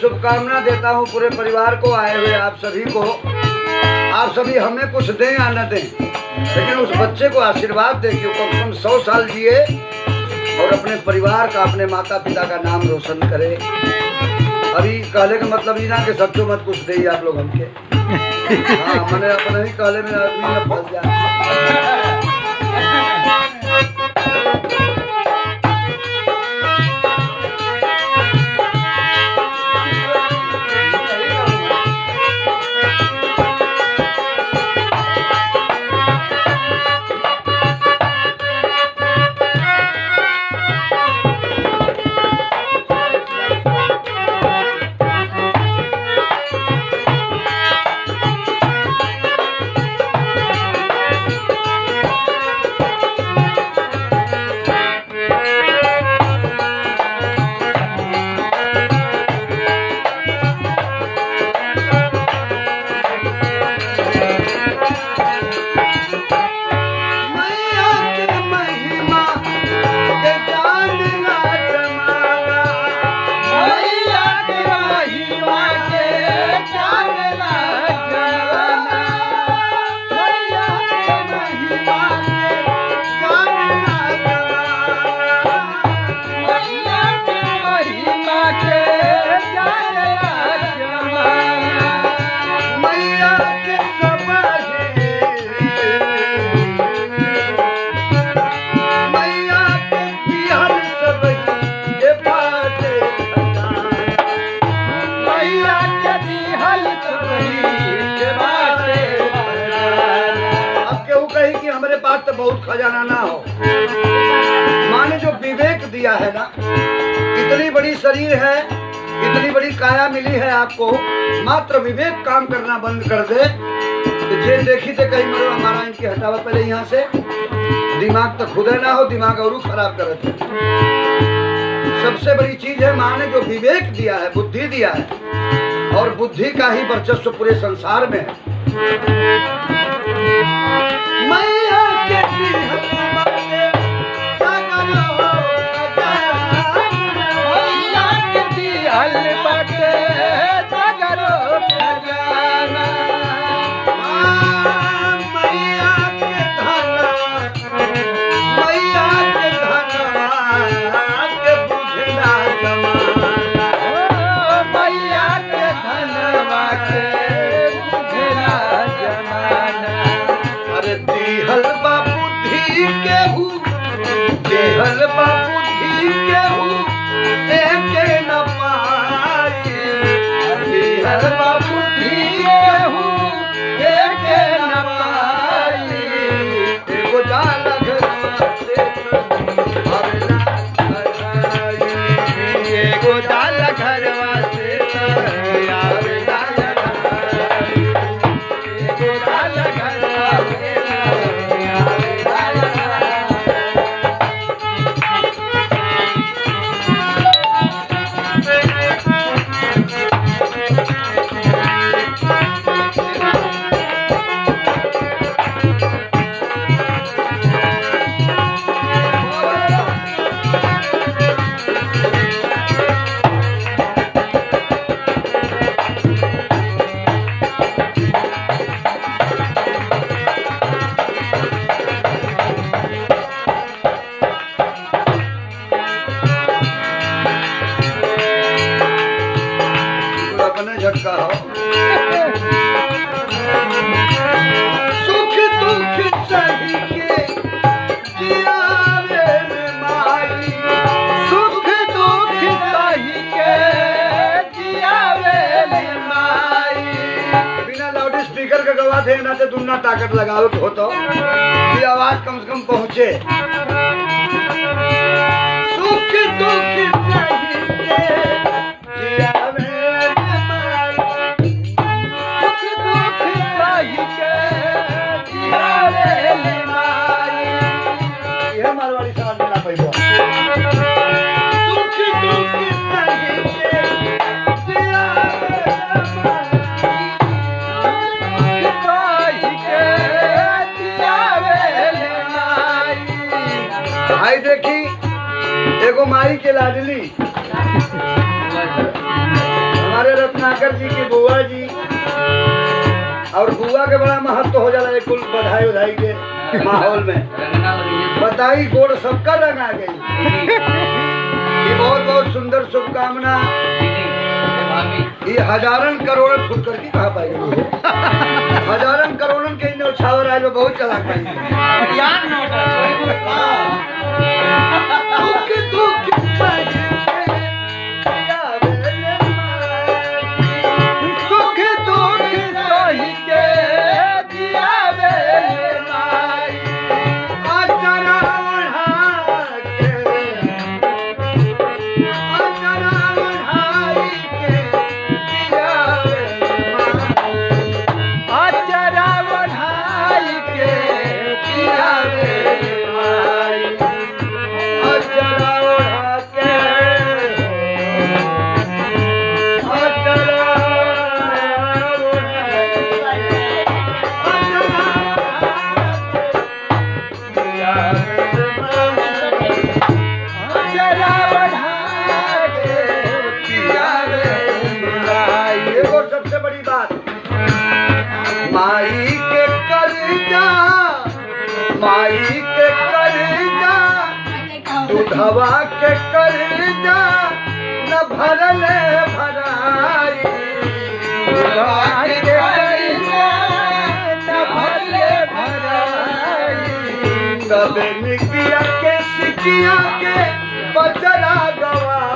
शुभकामना देता हूँ पूरे परिवार को, आए हुए आप सभी को। आप सभी हमें कुछ दें या न दें, लेकिन उस बच्चे को आशीर्वाद दें कि वो कम से कम 100 साल जिए और अपने परिवार का, अपने माता पिता का नाम रोशन करे। अभी कहले का मतलब ये ना कि सबको मत कुछ दे आप लोग हमके। हाँ, मैंने अपने ही कहले में आदमी में फंस जाए। तो बहुत खजाना ना हो, माँ ने जो विवेक दिया है ना, इतनी बड़ी शरीर है, इतनी बड़ी काया मिली है आपको, मात्र विवेक काम करना बंद कर दे तो जे देखी थे कहीं मरो हमारा इनके हटावा पहले यहाँ से। दिमाग तो खुद ना हो, दिमाग और खराब करते। सबसे बड़ी चीज है माँ ने जो विवेक दिया है, बुद्धि दिया है, और बुद्धि का ही वर्चस्व पूरे संसार में है। मैया के सुख दुख सही के जियावे माई, सुख दुख सही के जियावे माई। बिना लाउड स्पीकर के गवा थे ना तो दुन्ना ताकत लगावे के होतो कि आवाज कम से कम पहुंचे। सुख दुख सही के जियावे भाई देखी एगो माई के लाडली हमारे रत्नाकर जी की बुआ जी और बुआ के बड़ा महत्व हो जाला कुल बधाई उधाई के माहौल में। बधाई गोड़ सबका रंग आ गई। ये बहुत बहुत सुंदर शुभकामना। ये हजारन करोड़न फुटकर की कहा पाई गई, हजारन करोड़न के उछावर आए बहुत चला पाई। दुख दुख सुख दुख सही के दियावे माई, अचरा ओढ़ा के, अचरा ओढ़ाई के दियावे माई, अचरा ओढ़ाई के दियावे माई, अचरा ओढ़ा के, अचरा अचरा ओढ़ा के दियावे माई। एगो सबसे बड़ी बात, माई के कर्जा, माई के कर्जा, दूधवा के कर्जा न भरले भराई, दूधवा के कर्जा न भरले भराई, तबे निकिया के सिकिया के बचरा गवाई।